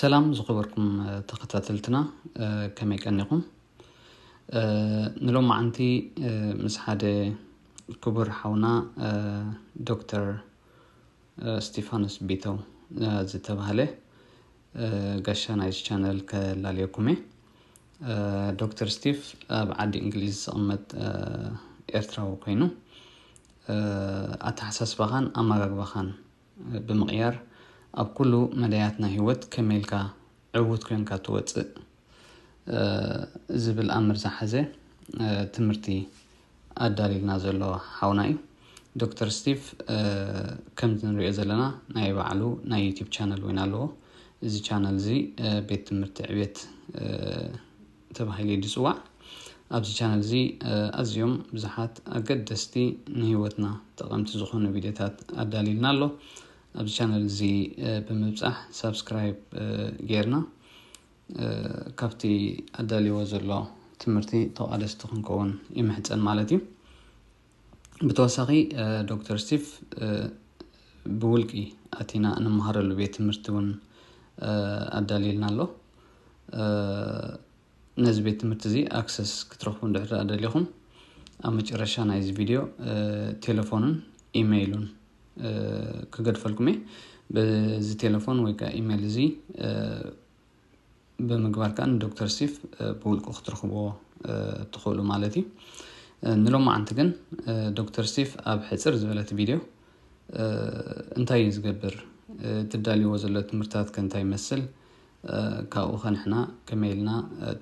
ሰላም ዝኸበርኩም ተኸታተልትና፣ ከመይ ቀኒኹም? ንሎማዓንቲ ምስ ሓደ ክቡር ሓውና ዶክተር ስቲፋኖስ ቢተው ዝተባህለ ጋሻ ናይዚ ቻነል ከላልየኩም እየ። ዶክተር ስቲፍ ኣብ ዓዲ እንግሊዝ ዝቕመጥ ኤርትራዊ ኮይኑ፣ ኣተሓሳስባኻን ኣመጋግባኻን ብምቕያር ኣብ ኩሉ መዳያት ናይ ህይወት ከመይ ኢልካ ዕዉት ኮይንካ ትወፅእ ዝብል ኣምር ዝሓዘ ትምህርቲ ኣዳልዩልና ዘሎ ሓውና እዩ። ዶክተር ስቲፍ ከምዚ ንሪኦ ዘለና ናይ ባዕሉ ናይ ዩቲብ ቻነል እውን ኣለዎ። እዚ ቻነል እዚ ቤት ትምህርቲ ዕቤት ተባሂሉ እዩ ዝፅዋዕ። ኣብዚ ቻነል እዚ ኣዝዮም ብዙሓት ኣገደስቲ ንህይወትና ጠቐምቲ ዝኾኑ ቪድዮታት ኣዳልዩልና ኣሎ። ኣብዚ ቻነል እዚ ብምብፃሕ ሳብስክራይብ ጌርና ካብቲ ኣዳልይዎ ዘሎ ትምህርቲ ተቋደስቲ ክንከውን ይምሕፀን ማለት እዩ። ብተወሳኺ ዶክተር ስቲፍ ብውልቂ ኣቲና እንመሃረሉ ቤት ትምህርቲ እውን ኣዳልዩልና ኣሎ። ነዚ ቤት ትምህርቲ እዚ ኣክሰስ ክትረኽቡ እንድሕር ደኣ ደሊኹም ኣብ መጨረሻ ናይዚ ቪድዮ ቴሌፎኑን ኢሜይሉን ክገድፈልኩም እየ። በዚ ቴሌፎን ወይ ከዓ ኢሜይል እዚ ብምግባር ከዓ ንዶክተር ስቲፍ ብውልቁ ክትረኽብዎ ትኽእሉ ማለት እዩ። ንሎማዓንቲ ግን ዶክተር ስቲፍ ኣብ ሕፅር ዝበለት ቪድዮ እንታይ እዩ ዝገብር፣ ትዳልዎ ዘሎ ትምህርትታት ከ እንታይ ይመስል፣ ካብኡ ከ ንሕና ከመይ ኢልና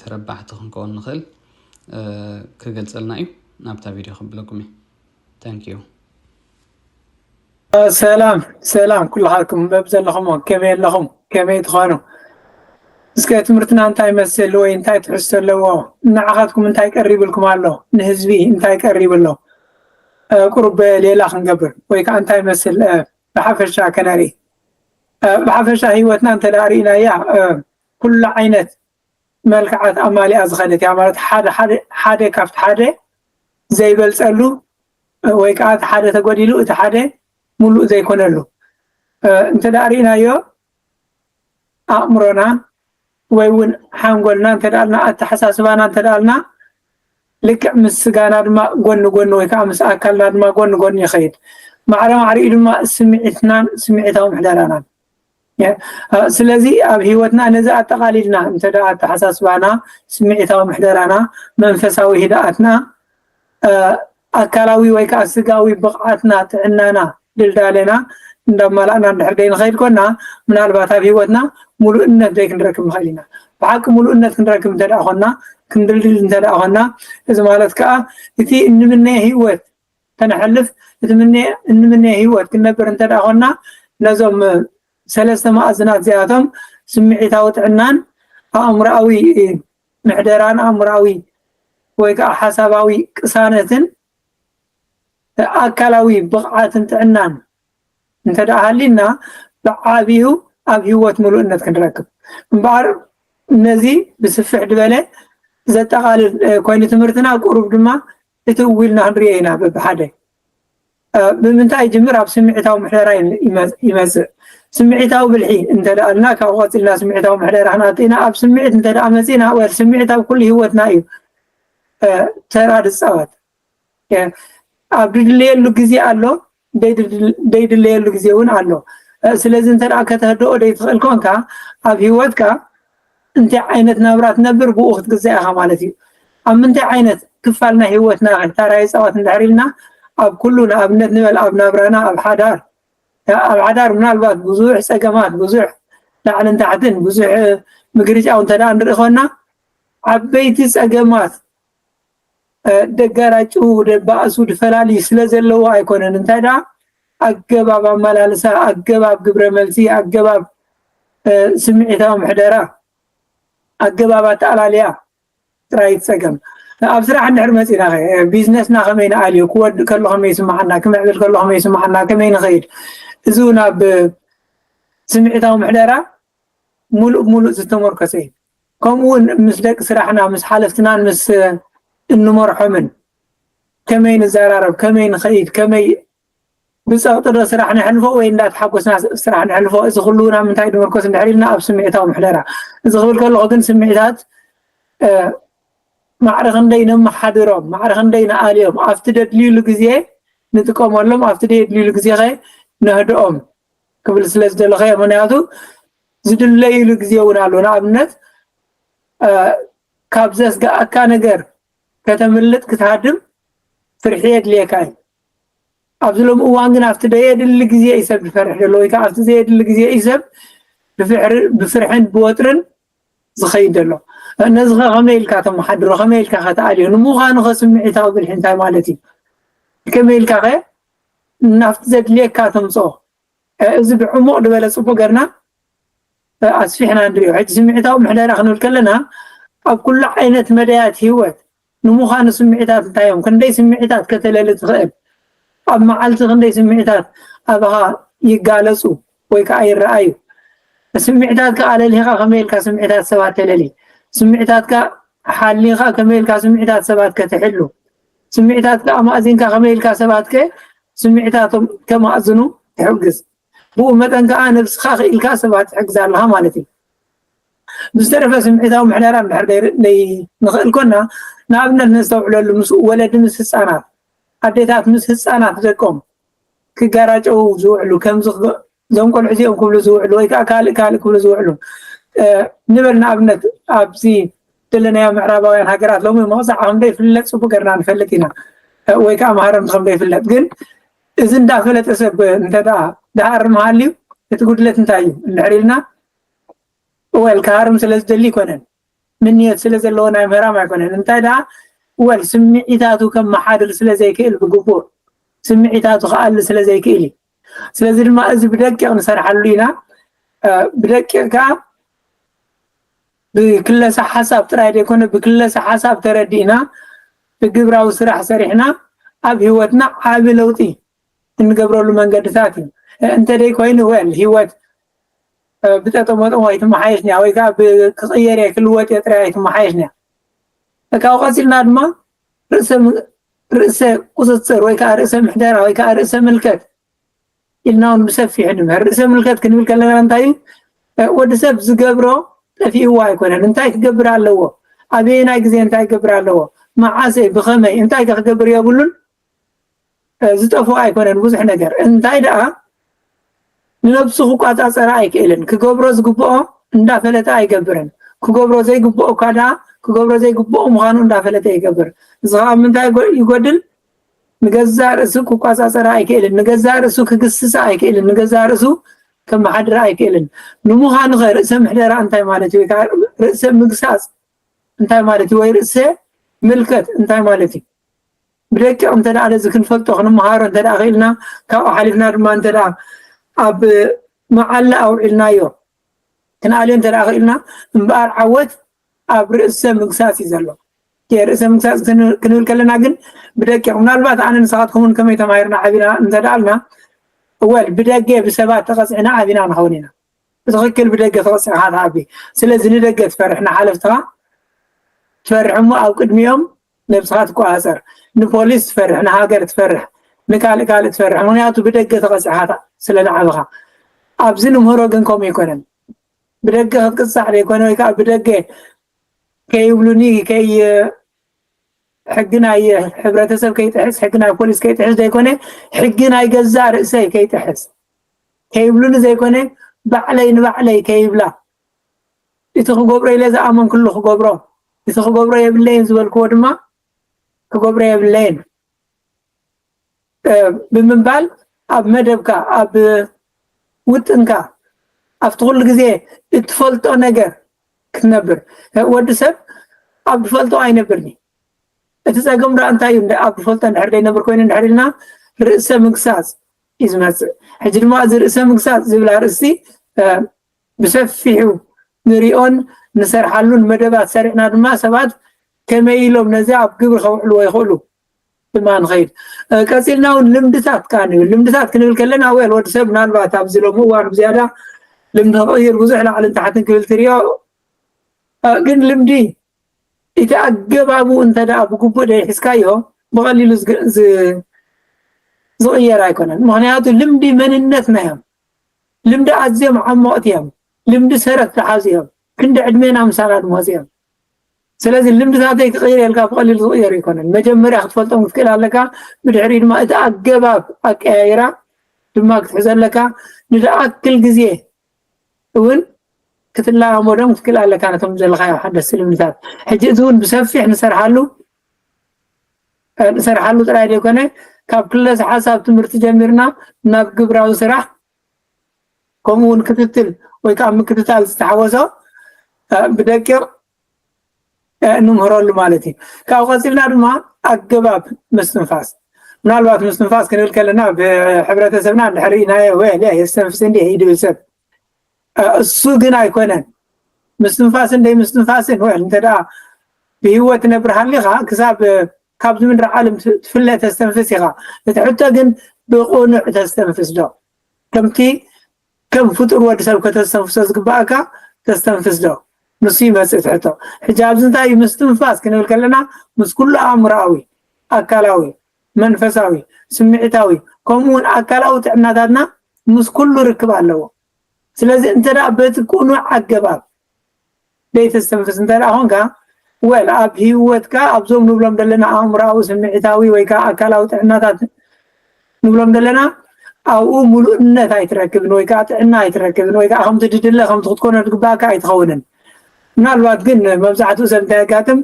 ተረባሕቲ ክንከውን ንኽእል ክገልፀልና እዩ። ናብታ ቪድዮ ከብለኩም እዩ። Thank you። ሰላም ሰላም ኩልኻትኩም በብ ዘለኹም ከመይ ኣለኹም? ከመይ ትኾኑ? እስከ ትምህርትና እንታይ ይመስል ወይ እንታይ ትሕዝቶ ኣለዎ? ንዓኻትኩም እንታይ ቀሪብልኩም ኣሎ? ንህዝቢ እንታይ ቀሪብ ኣሎ? ቁሩብ ሌላ ክንገብር ወይ ከዓ እንታይ ይመስል ብሓፈሻ ከነርኢ። ብሓፈሻ ህይወትና እንተ ደኣ ርኢናያ ኩሉ ዓይነት መልክዓት ኣማሊኣ ዝኸደት እያ። ማለት ሓደ ካብቲ ሓደ ዘይበልፀሉ ወይ ከዓ እቲ ሓደ ተጎዲሉ እቲ ሓደ ሙሉእ ዘይኮነሉ እንተ ደኣ ርኢናዮ ኣእምሮና ወይ እውን ሓንጎልና እንተ ደኣልና ኣተሓሳስባና እንተ ደኣልና ልክዕ ምስ ስጋና ድማ ጎኒ ጎኒ ወይ ከዓ ምስ ኣካልና ድማ ጎኒ ጎኒ ይኸይድ። ማዕረ ማዕሪኡ ድማ ስምዒትናን ስምዒታዊ ምሕደራናን ስለዚ ኣብ ህይወትና ነዚ ኣጠቓሊልና እንተ ደኣ ኣተሓሳስባና፣ ስምዒታዊ ምሕደራና፣ መንፈሳዊ ህድኣትና፣ ኣካላዊ ወይ ከዓ ስጋዊ ብቕዓትና፣ ጥዕናና፣ ድልዳለና እንዳማላእና እንድሕር ደይ ንኸይድ ኮና ምናልባት ኣብ ህይወትና ሙሉእነት ደይ ክንረክብ ንኽእል ኢና። ብሓቂ ሙሉእነት ክንረክብ እንተ ደኣ ኮና ክንድልድል እንተ ደኣ ኮና እዚ ማለት ከዓ እቲ እንምነዮ ህይወት ተነሕልፍ እቲ እንምነዮ ህይወት ክንነብር እንተ ደኣ ኮና ነዞም ሰለስተ መኣዝናት እዚኣቶም ስምዒታዊ ጥዕናን ኣእምሮኣዊ ምሕደራን ኣእምሮኣዊ ወይ ከዓ ሓሳባዊ ቅሳነትን ኣካላዊ ብቕዓትን ጥዕናን እንተ ደኣ ሃሊና ብዓብዩ ኣብ ህይወት ምሉእነት ክንረክብ እምበኣር ነዚ ብስፍሕ ዝበለ ዘጠቓልል ኮይኑ ትምህርትና ቁሩብ ድማ እቲ እዊልና ክንሪኦ ኢና በብሓደ ብምንታይ ይጅምር ኣብ ስምዒታዊ ምሕደራ ይመፅእ ስምዒታዊ ብልሒ እንተ ደኣልና ካብኡ ቀፂልና ስምዒታዊ ምሕደራ ክንኣቱ ኢና ኣብ ስምዒት እንተ ደኣ መፂና ወል ስምዒት ኣብ ኩሉ ህይወትና እዩ ተራ ዝፃወት ኣብ ድድለየሉ ግዜ ኣሎ ደይድለየሉ ግዜ እውን ኣሎ ስለዚ እንተ ደኣ ከተህድኦ ደይትኽእል ኮንካ ኣብ ህይወትካ እንታይ ዓይነት ናብራ ትነብር ብኡ ክትግዛእ ኢኻ ማለት እዩ ኣብ ምንታይ ዓይነት ክፋል ናይ ህይወትና ታራ ይፃወት እንድሕር ኢልና ኣብ ኩሉ ንኣብነት ንበል ኣብ ናብራና ኣብ ሓዳር ኣብ ሓዳር ምናልባት ብዙሕ ፀገማት ብዙሕ ላዕልን ታሕትን ብዙሕ ምግርጫው እንተ ደኣ ንርኢ ኮና ዓበይቲ ፀገማት ደጋራጭው ደባእሱ ድፈላልዩ ስለ ዘለዎ ኣይኮነን እንታይ ደኣ ኣገባብ ኣመላልሳ ኣገባብ ግብረ መልሲ ኣገባብ ስምዒታዊ ምሕደራ ኣገባብ ኣተኣላልያ ጥራይ ጸገም ኣብ ስራሕ እንድሕር መጺና ቢዝነስና ከመይ ንኣልዮ ክወድእ ከሎ ከመይ ይስምዓና ክምዕብል ከሎ ከመይ ይስምዓና ከመይ ንኸይድ እዚ እውን ኣብ ስምዒታዊ ምሕደራ ሙሉእ ሙሉእ ዝተመርኮሰ እዩ ከምኡ እውን ምስ ደቂ ስራሕና ምስ ሓለፍትናን ምስ እንመርሖምን ከመይ ንዘራረብ ከመይ ንኸይድ ከመይ ብፀቕጢ ዶ ስራሕ ነሕልፎ ወይ እንዳተሓጎስና ስራሕ ነሕልፎ? እዚ ኩሉ ናብ ምንታይ ንምርኮስ እንድሕር ኢልና ኣብ ስምዒታዊ ምሕደራ። እዚ ክብል ከለኹ ግን ስምዒታት ማዕረ ክንደይ ነመሓድሮም፣ ማዕረ ክንደይ ንኣልዮም፣ ኣብቲ ደድልዩሉ ግዜ ንጥቀመሎም፣ ኣብቲ ደየድልዩሉ ግዜ ኸ ነህድኦም ክብል ስለ ዝደለኸ። ምክንያቱ ዝድለይሉ ግዜ እውን ኣሎ። ንኣብነት ካብ ዘስጋኣካ ነገር ከተምልጥ ክትሃድም ፍርሒ የድልየካ እዩ። ኣብዚ ሎም እዋን ግን ኣብቲ ደየድሊ ግዜ እዩ ሰብ ዝፈርሕ ዘሎ፣ ወይ ከዓ ኣብቲ ዘየድሊ ግዜ እዩ ሰብ ብፍርሕን ብወጥርን ዝኸይድ ዘሎ። ነዚ ኸ ከመይ ኢልካ ተመሓድሮ፣ ከመይ ኢልካ ከተኣልዮ? ንምዃኑ ኸ ስምዒታዊ ብልሒ እንታይ ማለት እዩ? ከመይ ኢልካ ኸ ናብቲ ዘድልየካ ተምፅኦ? እዚ ብዕሙቕ ዝበለ ፅቡቅ ገርና ኣስፊሕና ንሪኦ። ሕጂ ስምዒታዊ ምሕደራ ክንብል ከለና ኣብ ኩሉ ዓይነት መዳያት ህይወት ንምዃኑ ስምዒታት እንታይ እዮም? ክንደይ ስምዒታት ከተለሊ ትኽእል? ኣብ መዓልቲ ክንደይ ስምዒታት ኣባኻ ይጋለፁ ወይ ከዓ ይረኣዩ? ስምዒታትካ ኣለሊኻ ከመይ ኢልካ ስምዒታት ሰባት ተለሊ? ስምዒታትካ ሓሊኻ ከመይ ኢልካ ስምዒታት ሰባት ከተሕሉ? ስምዒታትካ ኣማእዚንካ ከመይ ኢልካ ሰባት ከ ስምዒታቶም ከማእዝኑ ትሕግዝ? ብኡ መጠን ከዓ ነብስኻ ክኢልካ ሰባት ትሕግዝ ኣለኻ ማለት እዩ። ብዝተረፈ ስምዒታዊ ምሕደራ እንድሕር ደይ ንኽእል ኮና፣ ንኣብነት ነስተውዕለሉ ምስ ወለዲ ምስ ህፃናት፣ ኣዴታት ምስ ህፃናት ደቆም ክጋራጨው ዝውዕሉ፣ ከምዚ እዞም ቆልዑ እዚኦም ክብሉ ዝውዕሉ ወይ ከዓ ካልእ ካልእ ክብሉ ዝውዕሉ ንበል። ንኣብነት ኣብዚ ዘለናዮ ምዕራባውያን ሃገራት ሎሚ መቕፃዕ ከም ዘይፍለጥ ፅቡቅ ገርና ንፈልጥ ኢና፣ ወይ ከዓ መሃረምቲ ከም ዘይፍለጥ። ግን እዚ እንዳፈለጠ ሰብ እንተ ደኣ ድሃርም ሃልዩ እቲ ጉድለት እንታይ እዩ እንድሕር ኢልና፣ ወል ክሃርም ስለ ዝደሊ ኣይኮነን፣ ምንየት ስለ ዘለዎ ናይ ምህራም ኣይኮነን። እንታይ ደኣ ወል ስምዒታቱ ከመሓድር ስለ ዘይክእል ብግቡእ ስምዒታቱ ክኣሊ ስለ ዘይክእል እዩ። ስለዚ ድማ እዚ ብደቂቕ ንሰርሓሉ ኢና። ብደቂቕ ከዓ ብክለሳ ሓሳብ ጥራይ ዘይኮነ ብክለሳ ሓሳብ ተረዲእና ብግብራዊ ስራሕ ሰሪሕና ኣብ ህይወትና ዓቢ ለውጢ እንገብረሉ መንገድታት እዩ። እንተደይ ኮይኑ ወል ህይወት ብጠጠሞጠሞ ኣይትመሓየሽን እያ ወይ ከዓ ክቕየር እየ ክልወጥ እየ ጥራይ ኣይትመሓየሽን እያ። ካብኡ ቀፂልና ድማ ርእሰ ርእሰ ቁፅፅር ወይ ከዓ ርእሰ ምሕደራ ወይ ከዓ ርእሰ ምልከት ኢልና እውን ብሰፊሑ ንምህር። ርእሰ ምልከት ክንብል ከለና እንታይ እዩ? ወዲ ሰብ ዝገብሮ ጠፊእዎ ኣይኮነን። እንታይ ክገብር ኣለዎ? ኣበየናይ ግዜ እንታይ ክገብር ኣለዎ? መዓሰይ? ብኸመይ? እንታይ ከ ክገብር የብሉን? ዝጠፍኦ ኣይኮነን ብዙሕ ነገር። እንታይ ደኣ ንነብሱ ክቋፃፀራ ኣይክእልን። ክገብሮ ዝግብኦ እንዳፈለጠ ኣይገብርን። ክገብሮ ዘይግብኦ እኳ ደኣ ክገብሮ ዘይግብኦ ምዃኑ እንዳፈለጠ ይገብር። እዚ ከዓ ምንታይ ይጎድል? ንገዛእ ርእሱ ክቋፃፀራ ኣይክእልን። ንገዛእ ርእሱ ክግስሳ ኣይክእልን። ንገዛእ ርእሱ ከመሓድራ ኣይክእልን። ንምዃኑ ኸ ርእሰ ምሕደራ እንታይ ማለት እዩ? ወይ ከዓ ርእሰ ምግሳፅ እንታይ ማለት እዩ? ወይ ርእሰ ምልከት እንታይ ማለት እዩ? ብደቂቕ እንተ ደኣ ነዚ ክንፈልጦ ክንመሃሮ እንተ ደኣ ክኢልና፣ ካብኡ ሓሊፍና ድማ እንተ ደኣ ኣብ መዓላ ኣውዒልናዮ ክንኣልዮ እንተ ደኣ ክኢልና፣ እምበኣር ዓወት ኣብ ርእሰ ምግሳፅ እዩ ዘሎ። ርእሰ ምግሳፅ ክንብል ከለና ግን ብደቂቕ ምናልባት ኣነ ንስኻትኩም እውን ከመይ ተማሂርና ዓቢና እንተ ደኣ ኣልና፣ እወል ብደገ ብሰባት ተቐፂዕና ዓቢና ንኸውን ኢና። ብትኽክል ብደገ ተቐፂዕኻ ትዓቢ። ስለዚ ንደገ ትፈርሕ፣ ንሓለፍትኻ ትፈርሕ እሞ ኣብ ቅድሚኦም ነብስኻ ትቆፃፀር። ንፖሊስ ትፈርሕ፣ ንሃገር ትፈርሕ፣ ንካልእ ካልእ ትፈርሕ። ምክንያቱ ብደገ ተቐፂዕኻ ስለ ዝዓበኻ። ኣብዚ ንምህሮ ግን ከምኡ ኣይኮነን። ብደገ ክትቅፃዕ ዘይኮነ ወይ ከዓ ብደገ ከይብሉኒ ከይ ሕጊ ናይ ሕብረተሰብ ከይጥሕስ፣ ሕጊ ናይ ፖሊስ ከይጥሕስ ዘይኮነ፣ ሕጊ ናይ ገዛእ ርእሰይ ከይጥሕስ፣ ከይብሉኒ ዘይኮነ፣ ባዕለይ ንባዕለይ ከይብላ፣ እቲ ክገብሮ ኢለ ዝኣመንኩሉ ክገብሮ፣ እቲ ክገብሮ የብለይን ዝበልክዎ ድማ ክገብሮ የብለይን ብምባል ኣብ መደብካ፣ ኣብ ውጥንካ፣ ኣብቲ ኩሉ ግዜ እትፈልጦ ነገር ክትነብር። ወዲ ሰብ ኣብ ዝፈልጦ ኣይነብርን እዩ። እቲ ጸገም ደኣ እንታይ እዩ? ኣብ ዝፈልጦ እንድሕር ዘይነብር ኮይኑ እንድሕር ኢልና ርእሰ ምግሳጽ እዩ ዝመጽእ። ሕጂ ድማ እዚ ርእሰ ምግሳጽ ዝብል ኣርእስቲ ብሰፊሑ ንሪኦን ንሰርሓሉን መደባት ሰሪዕና ድማ ሰባት ከመይ ኢሎም ነዚ ኣብ ግብሪ ከውዕልዎ ይኽእሉ ድማ ንኸይድ። ቀጺልና እውን ልምድታት ከዓ ንብል። ልምድታት ክንብል ከለና ወል ወዲ ሰብ ምናልባት ኣብዚ ሎሚ እዋን ብዝያዳ ልምዲ ክቕይር ብዙሕ ላዕልን ታሕትን ክብል ትሪኦ። ግን ልምዲ እቲ ኣገባቡ እንተ ደኣ ብግቡእ ደይሒዝካዮ ብቐሊሉ ዝቕየር ኣይኮነን። ምኽንያቱ ልምዲ መንነትና እዮም። ልምዲ ኣዝዮም ዓሞቕቲ እዮም። ልምዲ ሰረት ዝሓዙ እዮም። ክንዲ ዕድሜና ምሳና ዝመፁ እዮም። ስለዚ ልምድታተይ ክቕይር ኢልካ ብቐሊሉ ዝቕየር ኣይኮነን። መጀመርያ ክትፈልጦም ክትክእል ኣለካ። ብድሕሪ ድማ እቲ ኣገባብ ኣቀያይራ ድማ ክትሕዞ ኣለካ። ንዝኣክል ግዜ እውን ክትለማመዶም ክትክእል ኣለካ ነቶም ዘለኻዮ ሓደስቲ ልምድታት። ሕጂ እዚ እውን ብሰፊሕ ንሰርሓሉ ንሰርሓሉ ጥራይ ዘይኮነ፣ ካብ ክለሰ ሓሳብ ትምህርቲ ጀሚርና ናብ ግብራዊ ስራሕ፣ ከምኡ እውን ክትትል ወይ ከዓ ምክትታል ዝተሓወሶ ብደቂቕ እንምህረሉ ማለት እዩ። ካብኡ ቀፂልና ድማ ኣገባብ ምስትንፋስ። ምናልባት ምስትንፋስ ክንብል ከለና ብሕብረተሰብና እንድሕር ርኢናዮ፣ ወይ የስተንፍስ እንዲ ይድብል ሰብ። እሱ ግን ኣይኮነን። ምስትንፋስን ደይ ምስትንፋስን ወይ እንተ ደኣ ብህይወት ትነብር ሃሊኻ ክሳብ ካብዚ ምድሪ ዓለም ትፍለ ተስተንፍስ ኢኻ። እቲ ሕቶ ግን ብቕኑዕ ተስተንፍስ ዶ? ከምቲ ከም ፍጡር ወዲ ሰብ ከተስተንፍሶ ዝግባኣካ ተስተንፍስ ዶ? ንሱ ይመጽእ እቲ ሕቶ። ሕጂ ኣብዚ እንታይ እዩ ምስትንፋስ ክንብል ከለና ምስ ኩሉ ኣእምሮኣዊ፣ ኣካላዊ፣ መንፈሳዊ፣ ስምዒታዊ ከምኡ እውን ኣካላዊ ጥዕናታትና ምስ ኩሉ ርክብ ኣለዎ። ስለዚ እንተ ደኣ በቲ ቅኑዕ ኣገባብ ዘይተስተንፍስ እንተ ደኣ ኾንካ፣ ወል ኣብ ህይወትካ ኣብዞም ንብሎም ዘለና ኣእምሮኣዊ፣ ስምዒታዊ ወይ ከዓ ኣካላዊ ጥዕናታት ንብሎም ዘለና ኣብኡ ሙሉእነት ኣይትረክብን ወይ ከዓ ጥዕና ኣይትረክብን ወይ ከዓ ከምቲ ድድለ ከምቲ ክትኮኖ ዝግባእካ ኣይትኸውንን። ምናልባት ግን መብዛሕትኡ ሰብ እንታይ የጋጥም፣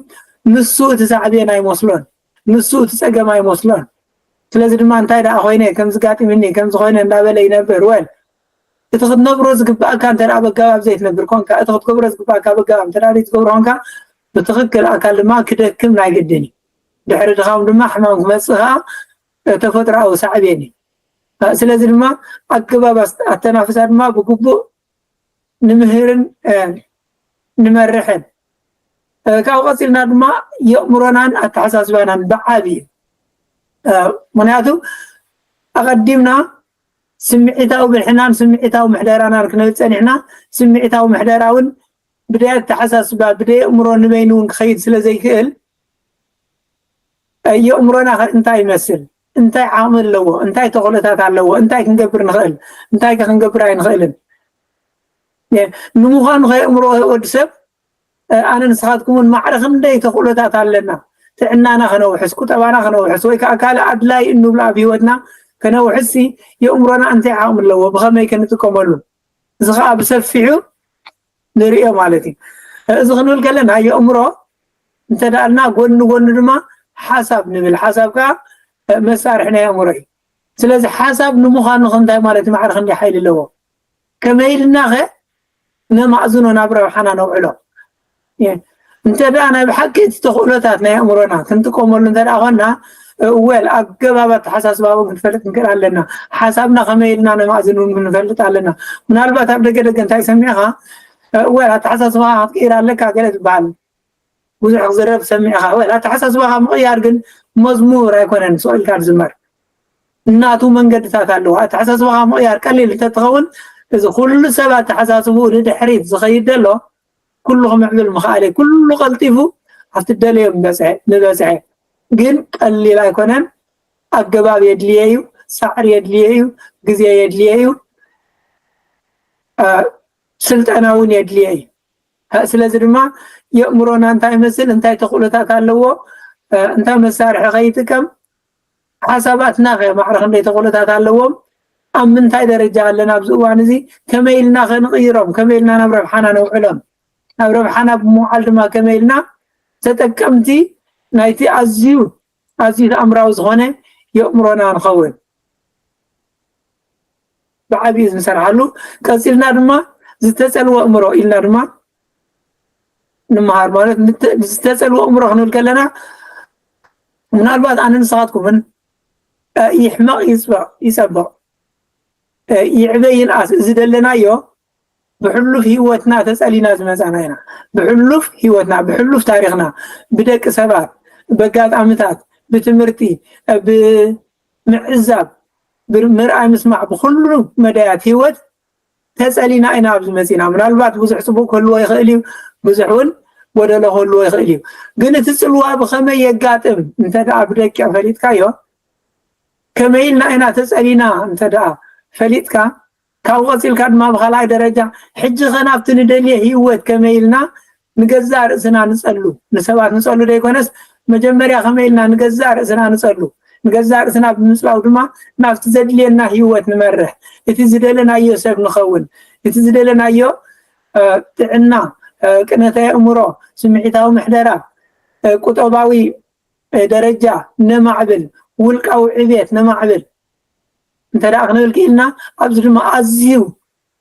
ንሱ እቲ ሳዕቤን ኣይመስሎን፣ ንሱ እቲ ፀገም ኣይመስሎን። ስለዚ ድማ እንታይ ደኣ ኮይነ ከምዚ ጋጢምኒ ከምዚ ኮይነ እንዳበለ ይነብር። ወል እቲ ክትነብሮ ዝግባእካ እንተ ደኣ በጋባብ ዘይትነብር ኮንካ፣ እቲ ክትገብሮ ዝግባእካ በጋባብ እንተ ደኣ ዘይትገብሮ ኮንካ፣ ብትኽክል ኣካል ድማ ክደክም ናይ ግድን እዩ። ድሕሪ ድኻም ድማ ሕማም ክመጽእ ከዓ ተፈጥሮኣዊ ሳዕቤን እዩ። ስለዚ ድማ ኣገባብ ኣተናፍሳ ድማ ብግቡእ ንምህርን ንመርሕን። ካብኡ ቀፂልና ድማ የእምሮናን ኣተሓሳስባናን ብዓብዩ፣ ምክንያቱ ኣቐዲምና ስምዒታዊ ብልሕናን ስምዒታዊ ምሕደራናን ክንብል ፀኒሕና፣ ስምዒታዊ ምሕደራ እውን ብደይ ኣተሓሳስባ ብደይ ኣእምሮ ንበይኑ እውን ክኸይድ ስለ ዘይክእል፣ የእምሮና ከ እንታይ ይመስል? እንታይ ዓቕሚ ኣለዎ? እንታይ ተኽእሎታት ኣለዎ? እንታይ ክንገብር ንኽእል? እንታይ ከ ክንገብር ኣይንኽእልን? ንምዃኑ ከ የእምሮ ወዲ ሰብ ኣነ ንስኻትኩም እውን ማዕረ ክንደይ ተኽእሎታት ኣለና? ጥዕናና ከነውሕስ፣ ቁጠባና ከነውሕስ ወይ ከዓ ካልእ ኣድላይ እንብሎ ኣብ ህይወትና ከነውሕስ የእምሮና እንታይ ዓቕሚ ኣለዎ? ብኸመይ ከ ንጥቀመሉ? እዚ ከዓ ብሰፊሑ ንርእዮ ማለት እዩ። እዚ ክንብል ከለና የእምሮ እንተ ደኣልና ጎኒ ጎኒ ድማ ሓሳብ ንብል። ሓሳብ ከዓ መሳርሒ ናይ ኣእምሮ እዩ። ስለዚ ሓሳብ ንምዃኑ ከ እንታይ ማለት እዩ? ማዕረ ክንደይ ሓይሊ ኣለዎ? ከመይ ኢልና ኸ ነማእዝኖ ናብ ረብሓና ነውዕሎ? እንተ ደኣ ናይ ብሓቂ እቲ ተኽእሎታት ናይ ኣእምሮና ክንጥቀመሉ እንተ ደኣ ኾንና፣ ወል ኣገባብ ኣተሓሳስባ እውን ክንፈልጥ ንክእል ኣለና። ሓሳብና ከመይ ኢልና ነማእዝን እውን ክንፈልጥ ኣለና። ምናልባት ኣብ ደገ ደገ እንታይ ሰሚዕኻ፣ ወል ኣተሓሳስባ ክትቅይር ኣለካ ገለ ዝበሃል ብዙሕ ክዝረብ ትሰምዕ ኢኻ። ወል ኣተሓሳስባኻ ምቕያር ግን መዝሙር ኣይኮነን፣ ስቕ ኢልካ ዝዝመር። እናቱ መንገድታት ኣለዎ። ኣተሓሳስባኻ ምቕያር ቀሊል እንተትኸውን፣ እዚ ኩሉ ሰብ ኣተሓሳስብኡ ንድሕሪት ዝኸይድ ዘሎ ኩሉ ክምዕብል ምኽኣለ፣ ኩሉ ቀልጢፉ ኣብቲ ደለዮ ምበጽሐ፣ ምበጽሐ። ግን ቀሊል ኣይኮነን። ኣገባብ የድልየ እዩ፣ ጻዕሪ የድልየ እዩ፣ ግዜ የድልየ እዩ፣ እ፣ ስልጠና እውን የድልየ እዩ። እ፣ ስለዚ ድማ የእምሮና እንታይ ይመስል፣ እንታይ ተኽእሎታት ኣለዎ፣ እ፣ እንታይ መሳርሒ ከይጥቀም፣ ሓሳባትና ከ ማዕረ ክንደይ ተኽእሎታት ኣለዎም፣ ኣብ ምንታይ ደረጃ ኣለና ኣብዚ እዋን እዚ፣ ከመይ ኢልና ከ ንቕይሮም፣ ከመይ ኢልና ናብ ረብሓና ነውዕሎም፣ ናብ ረብሓና ብምውዓል ድማ ከመይ ኢልና ተጠቀምቲ ናይቲ ኣዝዩ ኣዝዩ ተኣምራዊ ዝኾነ የእምሮና ንኸውን። ብዓብዩ ንሰርሓሉ። ቀፂልና ድማ ዝተፀልወ እምሮ ኢልና ድማ ንምሃር። ማለት ንተ-፣ ዝተፀልወ እምሮ ክንብል ከለና ምናልባት ኣነ ንስኻትኩምን፣ እ፣ ይሕመቕ ይፅበቕ፣ ይፀብቕ፣ እ፣ ይዕበ ይንኣስ፣ እዚ ዘለናዮ ብሕሉፍ ህይወትና ተፀሊና ዝመፃና ኢና። ብሕሉፍ ህይወትና፣ ብሕሉፍ ታሪኽና፣ ብደቂ ሰባት፣ በጋጣምታት፣ ብትምህርቲ፣ ብምዕዛብ፣ ብምርኣይ ምስማዕ፣ ብኩሉ መዳያት ህይወት ተፀሊና ኢና ኣብዚ መፂና። ምናልባት ብዙሕ ፅቡቅ ክህልዎ ይኽእል እዩ፣ ብዙሕ እውን ጎደሎ ክህልዎ ይኽእል እዩ። ግን እቲ ፅልዋ ብኸመይ የጋጥም እንተ ደኣ ብደቂቕ ፈሊጥካዮ፣ ከመይ ኢልና ኢና ተጸሊና እንተ ደኣ ፈሊጥካ፣ ካብኡ ቀጺልካ ድማ ብኻልኣይ ደረጃ፣ ሕጂ ኸ ናብቲ ንደልዮ ህይወት ከመይ ኢልና ንገዛእ ርእስና ንጸሉ፣ ንሰባት ንጸሉ ዘይኮነስ፣ መጀመርያ ከመይ ኢልና ንገዛእ ርእስና ንጸሉ፣ ንገዛእ ርእስና ብምጽላው ድማ ናብቲ ዘድልየና ህይወት ንመርሕ፣ እቲ ዝደለናዮ ሰብ ንኸውን፣ እቲ ዝደለናዮ እ፣ ጥዕና፣ እ፣ ቅነተ ኣእምሮ፣ ስምዒታዊ ምሕደራ፣ እ፣ ቁጠባዊ፣ እ፣ ደረጃ ነማዕብል፣ ውልቃዊ ዕብየት ነማዕብል እንተ ደኣ ክንብል ክኢልና፣ ኣብዚ ድማ ኣዝዩ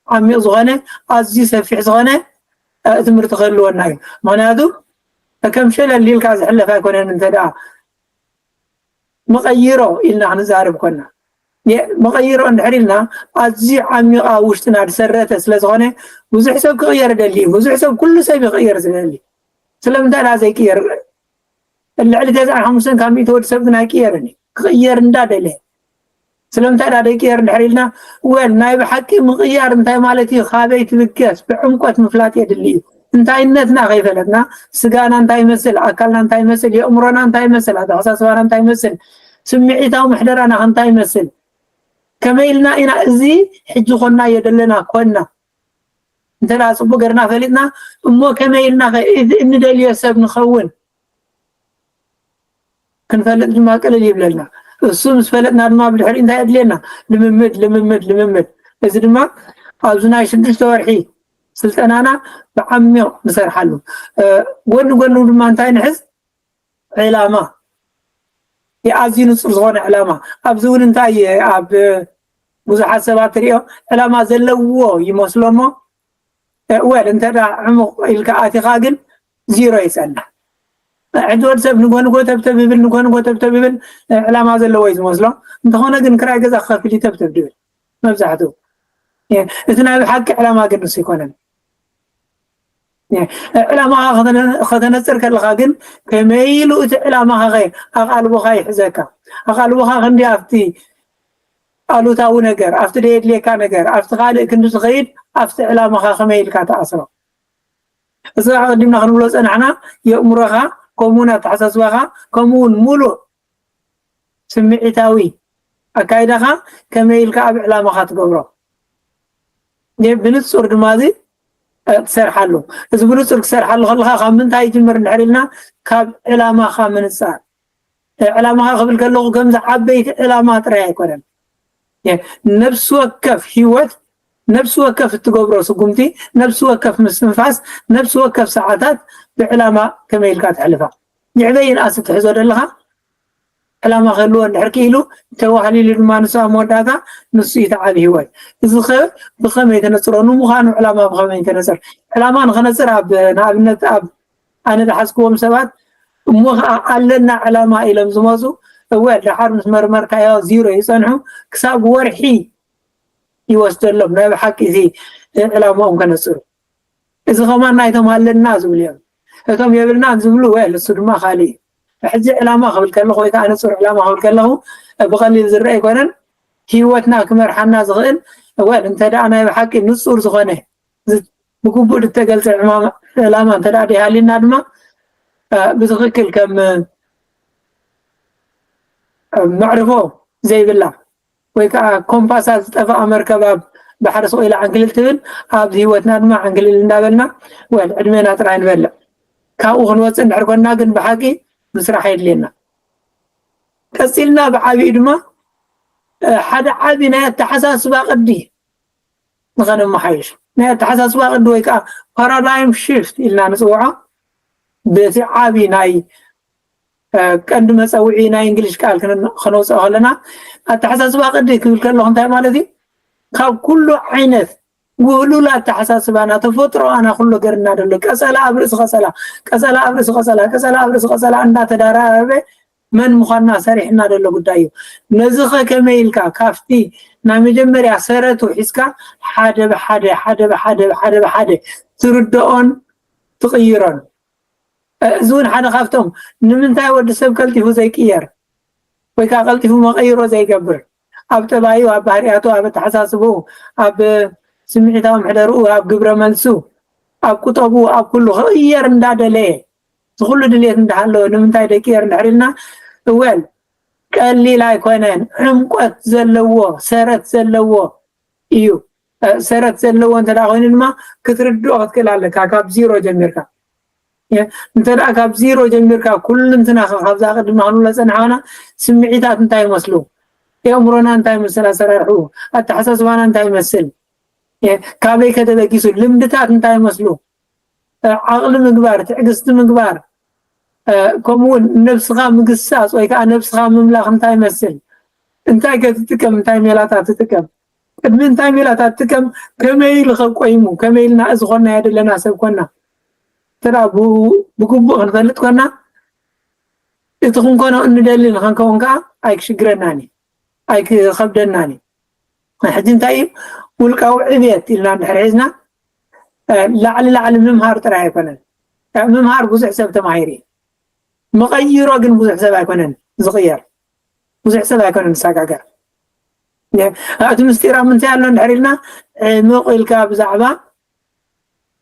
ዓሚቕ ዝኾነ፣ ኣዝዩ ሰፊሕ ዝኾነ፣ እ፣ ትምህርቲ ክህልወና እዩ። ምኽንያቱ ከም ሸለል ኢልካ ዝሕለፍ ኣይኮነን። እንተ ደኣ መቐይሮ ኢልና ክንዛረብ ኮና፣ የ-፣ መቐይሮ እንድሕር ኢልና፣ ኣዝዩ ዓሚቕ ኣብ ውሽጥና ዝሰረተ ስለ ዝኾነ፣ ብዙሕ ሰብ ክቕየር ደሊ እዩ። ብዙሕ ሰብ፣ ኩሉ ሰብ ይቕየር ዝደሊ። ስለምንታይ ደኣ ዘይቅየር? ልዕሊ ተስዓን ሓሙሽተን ካብ ሚእቲ ወዲ ሰብ ግን ኣይቅየርን እዩ። ክቕየር እንዳደለ። ስለምንታይ ደኣ ዘይቅየር እንድሕር ኢልና፣ ወል፣ ናይ ብሓቂ ምቕያር እንታይ ማለት እዩ? ካበይ ትብገስ? ብዕምቆት ምፍላጥ የድሊ እዩ። እንታይነትና ከይፈለጥና፣ ስጋና እንታይ ይመስል፣ ኣካልና እንታይ ይመስል፣ የእምሮና እንታይ ይመስል፣ ኣተሓሳስባና እንታይ ይመስል፣ ስምዒታዊ ምሕደራና ከ እንታይ ይመስል፣ ከመይ ኢልና ኢና እዚ ሕጂ ኮናዮ ዘለና ኮና፣ እንተ ደኣ ጽቡቕ ገርና ፈሊጥና፣ እሞ ከመይ ኢልና ከ እዚ እንደልዮ ሰብ ንኸውን? ክንፈልጥ ድማ ቅልል ይብለልና። እሱ ምስ ፈለጥና ድማ ብድሕሪኡ እንታይ የድልየና? ልምምድ፣ ልምምድ፣ ልምምድ። እዚ ድማ ኣብዚ ናይ ሽዱሽተ ወርሒ ስልጠናና ብዓሚቕ ንሰርሓሉ። እ፣ ጎኒ ጎኑ ድማ እንታይ ንሕዝ? ዕላማ። የ-፣ ኣዝዩ ንጹር ዝኾነ ዕላማ። ኣብዚ እውን እንታይ እየ ኣብ ብዙሓት ሰባት ትሪኦ፣ ዕላማ ዘለዎ ይመስሎ እሞ፣ እ፣ ወል፣ እንተ ደኣ ዕሙቕ ኢልካ ኣቲኻ ግን ዚሮ ይጸንሕ። ሕጂ ወዲ ሰብ ንጎ ንጎ ተብተብ ይብል፣ ንጎ ንጎ ተብተብ ይብል፣ እ፣ ዕላማ ዘለዎ እዩ ዝመስሎ። እንተኾነ ግን ክራይ ገዛ ክኸፍል እዩ ተብተብ ድብል መብዛሕትኡ። እ፣ እቲ ናይ ብሓቂ ዕላማ ግን ንሱ ኣይኮነን። እ፣ ዕላማኻ ከተነ-፣ ከተነጽር ከለኻ ግን ከመይ ኢሉ እቲ ዕላማኻ ኸ ኣቓልቦኻ ይሕዘካ? ኣቓልቦኻ ክንዲ ኣብቲ ኣሉታዊ ነገር፣ ኣብቲ ደየድልየካ ነገር፣ ኣብቲ ካልእ ክንዲ ዝኸይድ፣ ኣብቲ ዕላማኻ ከመይ ኢልካ ትኣስሮ? እዚ ኣቐዲምና ክንብሎ ጸናሕና፣ የእምሮኻ፣ ከምኡውን ኣተሓሳስባኻ፣ ከምኡውን ሙሉእ ስምዒታዊ ኣካይዳኻ ከመይ ኢልካ ኣብ ዕላማኻ ትገብሮ? የ-፣ ብንጹር ድማ እዚ፣ እ፣ ትሰርሓሉ። እዚ ብንጹር ክትሰርሓሉ ከለኻ ካብ ምንታይ ይጅምር እንድሕር ኢልና፣ ካብ ዕላማኻ ምንጻር። እ፣ ዕላማኻ ክብል ከለኹ ከምዚ ዓበይቲ ዕላማ ጥራይ ኣይኮነን። የ-፣ ነፍሲ ወከፍ ህይወት፣ ነፍሲ ወከፍ እትገብሮ ስጉምቲ፣ ነፍሲ ወከፍ ምስትንፋስ፣ ነፍሲ ወከፍ ሰዓታት ብዕላማ ከመይ ኢልካ ተሕልፋ። ይዕበ ይንኣስ እትሕዞ ዘለኻ ዕላማ ክህልዎ እንድሕር ክኢሉ፣ ተዋህሊሉ ድማ ንሱ ኣብ መወዳእታ ንሱ እዩ እቲ ዓቢ ህይወት። እዚ ኸ ብኸመይ ተነጽሮ? ንምዃኑ ዕላማ ብኸመይ ተነጽር? ዕላማ ንኸነጽር ኣብ፣ ንኣብነት ኣብ ኣነ ዝሓዝክዎም ሰባት እሞ ኸዓ ኣለና ዕላማ ኢሎም ዝመጹ፣ እወ፣ ደሓር ምስ መርመርካዮ ዚሮ ይጸንሑ፣ ክሳብ ወርሒ ይወስደሎም ናይ ብሓቂ እዚ ዕላማኦም ከነጽሩ። እዚ ኸማን ናይቶም ኣለና ዝብሉ እዮም። እቶም የብልናን ዝብሉ፣ ወል፣ እሱ ድማ ካልእ እዩ። ሕጂ ዕላማ ክብል ከለኹ ወይ ከዓ ንጹር ዕላማ ክብል ከለኹ ብቐሊል ዝረአ ኣይኮነን። ህይወትና ክመርሓና ዝኽእል፣ ወል፣ እንተ ደኣ ናይ ብሓቂ ንጹር ዝኾነ ዝ-፣ ብግቡእ ዝተገልጸ ዕማማ-፣ ዕላማ እንተ ደኣ ደይሃልዩና ድማ፣ እ፣ ብትኽክል ከም፣ እ፣ መዕርፎ ዘይብላ ወይ ከዓ ኮምፓሳ ዝጠፍኣ መርከብ ኣብ ባሕሪ ስቕ ኢላ ዕንክሊል ትብል፣ ኣብዚ ህይወትና ድማ ዕንክሊል እንዳበልና፣ ወል፣ ዕድሜና ጥራይ ንበልዕ። ካብኡ ክንወጽእ እንድሕር ኮንና ግን ብሓቂ ምስራሕ የድልየና። ቀጺልና ብዓቢኡ ድማ፣ እ፣ ሓደ ዓቢ ናይ ኣተሓሳስባ ቅዲ ንኸነመሓይሽ። ናይ ኣተሓሳስባ ቅዲ ወይ ከዓ ፓራዳይም ሽፍት ኢልና ንጽውዖ፣ በቲ ዓቢ ናይ፣ እ፣ ቀንዲ መጸውዒ ናይ እንግሊሽ ቃል ክነ-፣ ከነውጽኦ ከለና፣ ኣተሓሳስባ ቅዲ ክብል ከለኹ እንታይ ማለት እዩ? ካብ ኩሉ ዓይነት ውህሉል ኣተሓሳስባና፣ ተፈጥሮኣና፣ ኩሉ ነገርና ዘሎ ቀጸላ ኣብ ርእሲ ቀጸላ፣ ቀጸላ ኣብ ርእሲ ቀጸላ፣ ቀጸላ ኣብ ርእሲ ቀጸላ እንዳተደራረበ መን ምዃንና ሰሪሕና ዘሎ ጉዳይ እዩ። ነዚ ኸ ከመይ ኢልካ ካብቲ ናይ መጀመርያ ሰረቱ ሒዝካ ሓደ ብሓደ፣ ሓደ ብሓደ፣ ሓደ ብሓደ ትርድኦን ትቕይሮን? እ፣ እዚ እውን ሓደ ካብቶም ንምንታይ ወዲ ሰብ ቀልጢፉ ዘይቅየር ወይ ከዓ ቀልጢፉ መቐይሮ ዘይገብር፣ ኣብ ጠባዩ፣ ኣብ ባህርያቱ፣ ኣብ ኣተሓሳስብኡ፣ ኣብ ስምዒታዊ ምሕደርኡ፣ ኣብ ግብረ መልሱ፣ ኣብ ቁጠብኡ፣ ኣብ ኩሉ ክቕየር እንዳደለየ፣ እቲ ኩሉ ድልየት እንዳሃለወ ንምንታይ ደይቅየር እንድሕር ኢልና፣ እወል፣ ቀሊል ኣይኮነን። ዕምቆት ዘለዎ፣ ሰረት ዘለዎ እዩ። ሰረት ዘለዎ እንተ ኮይኑ ድማ ክትርድኦ ክትክእል ኣለካ፣ ካብ ዜሮ ጀሚርካ። እንተ ካብ ዜሮ ጀሚርካ ኩልንትና ካብዛ ቅድሚ ክንብሎ ፀናሕና፣ ስምዒታት እንታይ ይመስሉ፣ የእምሮና እንታይ ይመስል፣ ኣሰራርሕኡ፣ ኣተሓሳስባና እንታይ ይመስል፣ ካበይ ከተበጊሱ፣ ልምድታት እንታይ ይመስሉ፣ ዓቕሊ ምግባር፣ ትዕግስቲ ምግባር፣ ከምኡውን ነብስኻ ምግሳፅ ወይ ከዓ ነብስኻ ምምላኽ እንታይ ይመስል፣ እንታይ ከትጥቀም፣ እንታይ ሜላታት ትጥቀም፣ ቅድሚ እንታይ ሜላታት ትጥቀም፣ ከመይ ኢሉ ከቆይሙ፣ ከመይ ኢልና እዚ ኮና ያደለና ሰብ ኮና ተዳ ብግቡእ ክንፈልጥ ኮና፣ እቲ ክንኮኖ እንደሊ ንኸንከውን ከዓ ኣይክሽግረናን እዩ፣ ኣይክኸብደናን እዩ። ሕጂ እንታይ እዩ ውልቃዊ ዕብየት ኢልና እንድሕር ሒዝና፣ ላዕሊ ላዕሊ ምምሃር ጥራይ ኣይኮነን። ምምሃር ብዙሕ ሰብ ተማሂሩ እዩ፣ መቐይሮ ግን ብዙሕ ሰብ ኣይኮነን ዝቕየር። ብዙሕ ሰብ ኣይኮነን ዝሰጋገር። እቲ ምስጢር ኣብ ምንታይ ኣሎ እንድሕር ኢልና፣ ዕምቕ ኢልካ ብዛዕባ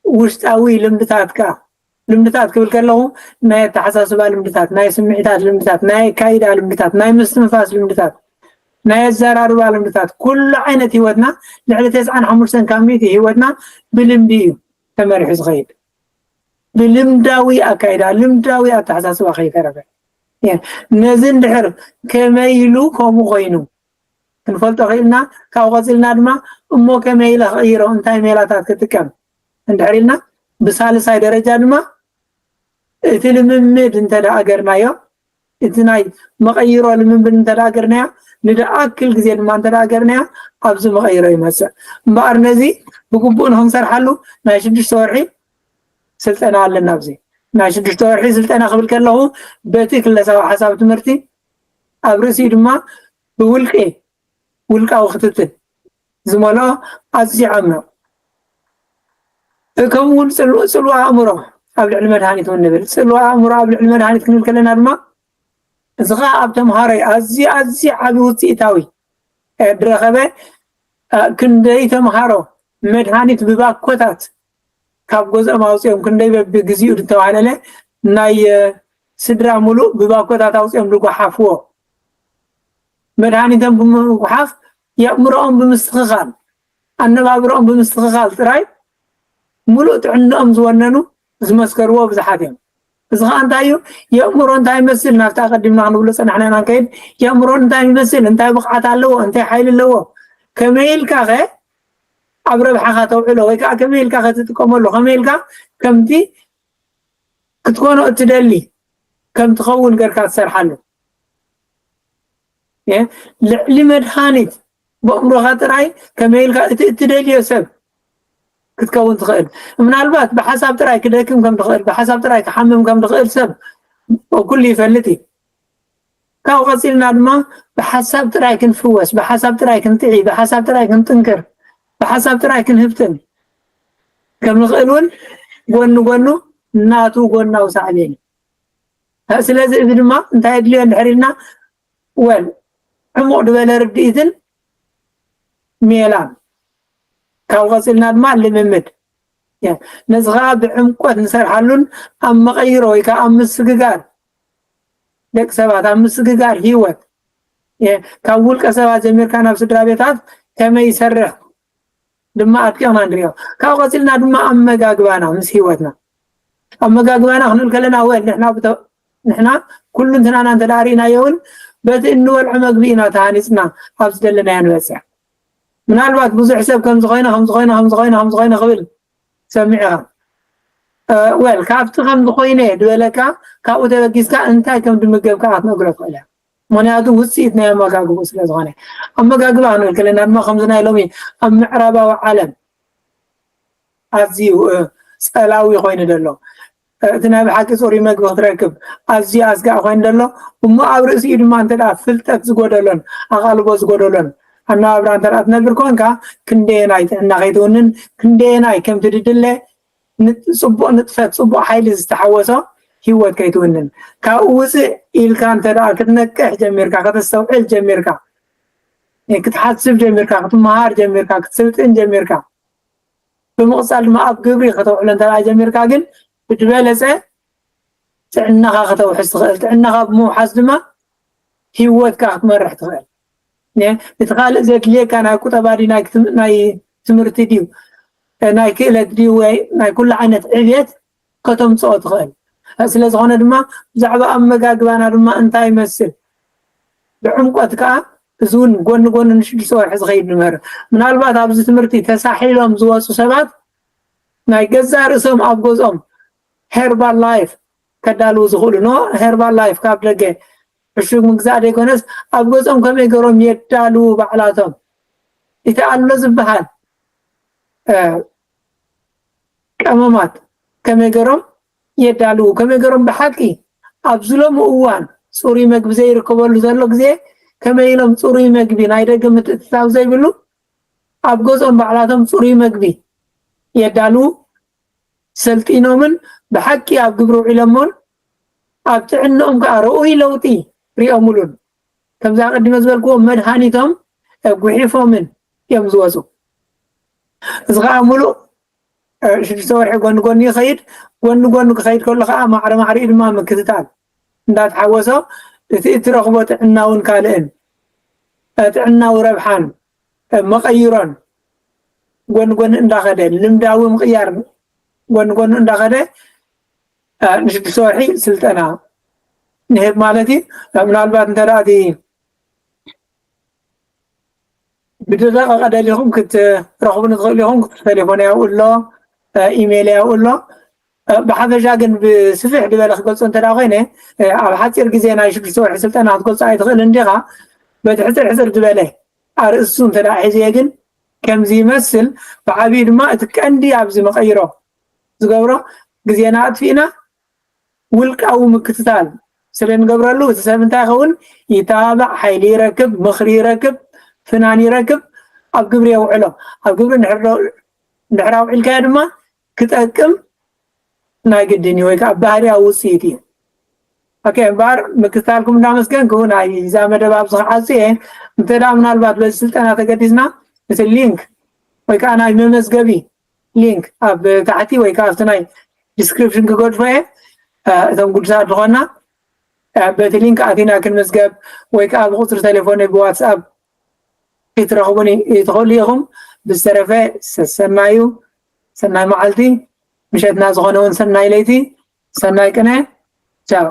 ውሽጣዊ ልምድታትካ፣ ልምድታት ክብል ከለኹ ናይ ኣተሓሳስባ ልምድታት፣ ናይ ስምዒታት ልምድታት፣ ናይ ኣካይዳ ልምድታት፣ ናይ ምስትንፋስ ልምድታት፣ ናይ ኣዘራርባ ልምድታት፣ ኩሉ ዓይነት ህይወትና ልዕሊ ተስዓን ሓሙሽተን ካብ ሚእቲ ህይወትና ብልምዲ እዩ ተመሪሑ ዝኸይድ። ብልምዳዊ ኣካይዳ፣ ልምዳዊ ኣተሓሳስባ ከይተረፈ። ነዚ እንድሕር ከመይ ኢሉ ከምኡ ኮይኑ ክንፈልጦ ክኢልና፣ ካብኡ ቀፂልና ድማ እሞ ከመይ ኢለ ክቕይሮ፣ እንታይ ሜላታት ክጥቀም እንድሕር ኢልና፣ ብሳልሳይ ደረጃ ድማ እቲ ልምምድ እንተ ደኣ ገርናዮ፣ እቲ ናይ መቐይሮ ልምምድ እንተ ደኣ ገርናዮ፣ ንደኣክል ግዜ ድማ እንተ ደኣ ገርናዮ፣ ኣብዚ መቐይሮ ይመጽእ። እምበኣር ነዚ ብግቡእ ንኽንሰርሓሉ ናይ ሽዱሽተ ወርሒ ስልጠና ኣለና። ኣብዚ ናይ ሽዱሽተ ወርሒ ስልጠና ክብል ከለኹ፣ በቲ ክለሳዊ ሓሳብ ትምህርቲ፣ ኣብ ርእሲኡ ድማ ብውልቂ፣ ውልቃዊ ክትትል ዝመልኦ ኣዝዩ ዓሚቕ። ከምኡ እውን ጽልዋ፣ ጽልዋ ኣእምሮ ኣብ ልዕሊ መድሃኒት እውን ንብል። ጽልዋ ኣእምሮ ኣብ ልዕሊ መድሃኒት ክንብል ከለና ድማ፣ እዚ ኸኣ ኣብ ተምሃሮይ ኣዝዩ፣ ኣዝዩ ዓቢ ውጽኢታዊ፣ እ፣ ዝረኸበ፣ እ፣ ክንደይ ተምሃሮ መድሃኒት ብባኮታት ካብ ገዝኦም ኣውጺኦም፣ ክንደይ በብግዜኡ ዝተባህለለ ናይ፣ እ፣ ስድራ ሙሉእ ብባኮታት ኣውጺኦም ዝጓሓፍዎ። መድሃኒቶም ብምጉሓፍ፣ የእምሮኦም ብምስትኽኻል፣ ኣነባብሮኦም ብምስትኽኻል ጥራይ ሙሉእ ጥዕንኦም ዝወነኑ፣ ዝመስከርዎ ብዙሓት እዮም። እዚ ኸኣ እንታይ እዩ? የእምሮ እንታይ ይመስል? ናብቲ ኣቐዲምና ክንብሎ ጸናሕና ኢና ንከይድ። የእምሮ እንታይ ይመስል? እንታይ ብቕዓት ኣለዎ? እንታይ ሓይሊ ኣለዎ? ከመይ ኢልካ ኸ ኣብ ረብሓኻ ተውዕሎ? ወይ ከዓ ከመይ ኢልካ ኸ ትጥቀመሉ? ከመይ ኢልካ ከምቲ ክትኮኖ እትደሊ ከም ትኸውን ገርካ ትሰርሓሉ? እ፣ ልዕሊ መድሃኒት ብኣእምሮኻ ጥራይ ከመይ ኢልካ እቲ እትደልዮ ሰብ ክትከውን ትኽእል። ምናልባት ብሓሳብ ጥራይ ክደክም ከም ትኽእል፣ ብሓሳብ ጥራይ ክሓምም ከም ትኽእል ሰብ ኩሉ ይፈልጥ እዩ። ካብኡ ቀጺልና ድማ ብሓሳብ ጥራይ ክንፍወስ፣ ብሓሳብ ጥራይ ክንጥዒ፣ ብሓሳብ ጥራይ ክንጥንክር፣ ብሓሳብ ጥራይ ክንህብትን ከም ንኽእል እውን ጎኒ ጎኑ ናቱ ጎናዊ ሳዕቤን እዩ። ስለዚ እዚ ድማ እንታይ የድልዮ እንድሕር ኢልና፣ ወል ዕሙቕ ዝበለ ርድኢትን ሜላን፣ ካብኡ ቀጺልና ድማ ልምምድ። ያ፣ ነዚ ኸኣ ብዕምቆት ንሰርሓሉን ኣብ መቐይሮ ወይ ከዓ ኣብ ምስግጋር ደቂ ሰባት፣ ኣብ ምስግጋር ህይወት፣ የ-፣ ካብ ውልቀ ሰባት ጀሚርካ ናብ ስድራ ቤታት ከመይ ይሰርሕ ድማ ኣጥቂቕና ንሪኦ። ካብኡ ቀጺልና ድማ ኣመጋግባና ምስ ህይወትና። ኣመጋግባና ክንብል ከለና፣ ወል ንሕና ብተ-፣ ንሕና ኩሉ እንትናና እንተ ደኣ ርኢናዮ እውን በቲ እንበልዖ መግቢ ኢና ተሃኒጽና ኣብ ዝደለናዮ ንበጽሕ። ምናልባት ብዙሕ ሰብ ከምዚ ኮይነ፣ ከምዚ ኮይነ፣ ከምዚ ኮይነ፣ ከምዚ ኮይነ ክብል ሰሚዕኻ። እ፣ ወል ካብቲ ከምዚ ኮይነ ዝበለካ፣ ካብኡ ተበጊስካ እንታይ ከም ትምገብ ከዓ ክትነግሮ ትኽእል እያ። ምኽንያቱ ውፅኢት ናይ ኣመጋግብኡ ስለ ዝኾነ። ኣመጋግባ ክንብል ከለና ድማ ከምዚ ናይ ሎሚ ኣብ ምዕራባዊ ዓለም ኣዝዩ፣ እ፣ ጸላዊ ኮይኑ ዘሎ፣ እ፣ እቲ ናይ ብሓቂ ጽሩይ መግቢ ክትረክብ ኣዝዩ ኣስጋኢ ኮይኑ ዘሎ፣ እሞ ኣብ ርእሲኡ ድማ እንተ ደኣ ፍልጠት ዝጎደሎን ኣቓልቦ ዝጎደሎን ኣነባብራ እንተ ደኣ ትነብር ኮንካ፣ ክንደየናይ ጥዕና ከይትውንን፣ ክንደየናይ ከምቲ ድድለ ንጥ-፣ ጽቡቕ ንጥፈት፣ ጽቡቕ ሓይሊ ዝተሓወሶ ህይወት ከይትውንን። ካብኡ ውጽእ ኢልካ እንተ ደኣ ክትነቅሕ ጀሚርካ፣ ከተስተውዕል ጀሚርካ፣ እ፣ ክትሓስብ ጀሚርካ፣ ክትመሃር ጀሚርካ፣ ክትስልጥን ጀሚርካ፣ ብምቕጻል ድማ ኣብ ግብሪ ከተውዕሎ እንተ ደኣ ጀሚርካ ግን ብዝበለጸ ጥዕናኻ ከተውሕስ ትኽእል። ጥዕናኻ ብምውሓስ ድማ ህይወትካ ክትመርሕ ትኽእል። ነ-፣ እቲ ካልእ ዘድልየካ ናይ ቁጠባ ድዩ፣ ናይ ክትም-፣ ናይ ትምህርቲ ድዩ፣ እ፣ ናይ ክእለት ድዩ፣ ወይ ናይ ኩሉ ዓይነት ዕብየት ከተምጽኦ ትኽእል። ስለ ዝኾነ ድማ ብዛዕባ ኣመጋግባና ድማ እንታይ ይመስል ብዕምቆት ከኣ፣ እዚ እውን ጎኒ ጎኒ ንሽዱሽተ ወርሒ ዝኸይድ ንምህር። ምናልባት ኣብዚ ትምህርቲ ተሳሒሎም ዝወፁ ሰባት ናይ ገዛእ ርእሶም ኣብ ገዝኦም ሄርባል ላይፍ ከዳልዉ ዝኽእሉ፣ ኖ፣ ሄርባል ላይፍ ካብ ደገ ዕሹግ ምግዛእ ዘይኮነስ ኣብ ገዝኦም ከመይ ገይሮም የዳልዉ ባዕላቶም፣ እቲ ኣሎ ዝበሃል፣ እ፣ ቀመማት ከመይ ገይሮም የዳልዉ፣ ከመይ ገይሮም ብሓቂ ኣብዚ ሎሚ እዋን ፅሩይ መግቢ ዘይርከበሉ ዘሎ ግዜ ከመይ ኢሎም ፅሩይ መግቢ ናይ ደገ ምትእትታው ዘይብሉ ኣብ ገዝኦም ባዕላቶም ፅሩይ መግቢ የዳልዉ፣ ሰልጢኖምን ብሓቂ ኣብ ግብሪ ውዒሎሞን ኣብ ጥዕንኦም ከዓ ርኡይ ለውጢ ሪኦምሉን። ከምዚ ኣቐዲመ ዝበልክዎ መድሃኒቶም፣ እ፣ ጉሒፎምን እዮም ዝወፁ። እዚ ከዓ ሙሉእ፣ እ፣ ሽዱሽተ ወርሒ ጎኒ ጎኒ ይኸይድ። ጎኒ ጎኒ ክኸይድ ከሎ ከዓ ማዕረ ማዕሪኡ ድማ ምክትታል እንዳተሓወሶ እቲ እትረኽቦ ጥዕናውን ካልእን፣ እ፣ ጥዕናዊ ረብሓን፣ እ፣ መቐይሮን ጎኒ ጎኒ እንዳኸደ፣ ልምዳዊ ምቕያር ጎኒ ጎኒ እንዳኸደ፣ እ፣ ንሽዱሽተ ወርሒ ስልጠና ንህብ ማለት እዩ። ምናልባት እንተ ደኣ እቲ ብደቂቕ ደሊኹም ክትረኽቡኒ ትኽእሉ ኢኹም። ቁፅሪ ቴሌፎን ያው ኣሎ፣ እ፣ ኢሜይል ያው ኣሎ። እ፣ ብሓፈሻ ግን ብስፍሕ ዝበለ ክገልጾ እንተ ደኣ ኮይነ፣ እ፣ ኣብ ሓፂር ግዜ ናይ ሽዱሽተ ወርሒ ስልጠና ክትገልጾ ኣይትኽእልን ዲኻ? በቲ ሕፅር ሕፅር ዝበለ ኣርእስቱ እንተ ደኣ ሒዘ ግን ከምዚ ይመስል። ብዓብዩ ድማ እቲ ቀንዲ ኣብዚ መቐይሮ ዝገብሮ ግዜና ኣጥፊእና ውልቃዊ ምክትታል ስለ ንገብረሉ እቲ ሰብ እንታይ ይኸውን? ይተባባዕ፣ ሓይሊ ይረክብ፣ ምኽሪ ይረክብ፣ ፍናን ይረክብ፣ ኣብ ግብሪ የውዕሎ። ኣብ ግብሪ እንድሕር ዶ-፣ እንድሕር ኣውዒልካዮ ድማ ክጠቅም ናይ ግድን እዩ፣ ወይ ከዓ ባህርያዊ ውፅኢት እዩ። ኦኬ፣ እምበኣር ምክትታልኩም እንዳመስገንኩ ናይ እዛ መደብ ኣብዚ ክዓጹ እየ። እንተ ደኣ ምናልባት በዚ ስልጠና ተገዲስና እቲ ሊንክ ወይ ከዓ ናይ መመዝገቢ ሊንክ ኣብ ታሕቲ ወይ ከዓ ኣብቲ ናይ ዲስክሪፕሽን ክገድፎ እየ። እ፣ እቶም ግዱሳት ዝኾና፣ እ፣ በቲ ሊንክ ኣቲና ክንምዝገብ ወይ ከዓ ብቁፅሪ ቴሌፎን ብዋትስኣፕ ክትረኽቡኒ ትኽእሉ ኢኹም። ብዝተረፈ ሰሰናዩ፣ ሰናይ መዓልቲ፣ ምሸትና ዝኾነ እውን ሰናይ ለይቲ፣ ሰናይ ቅነ። ቻው።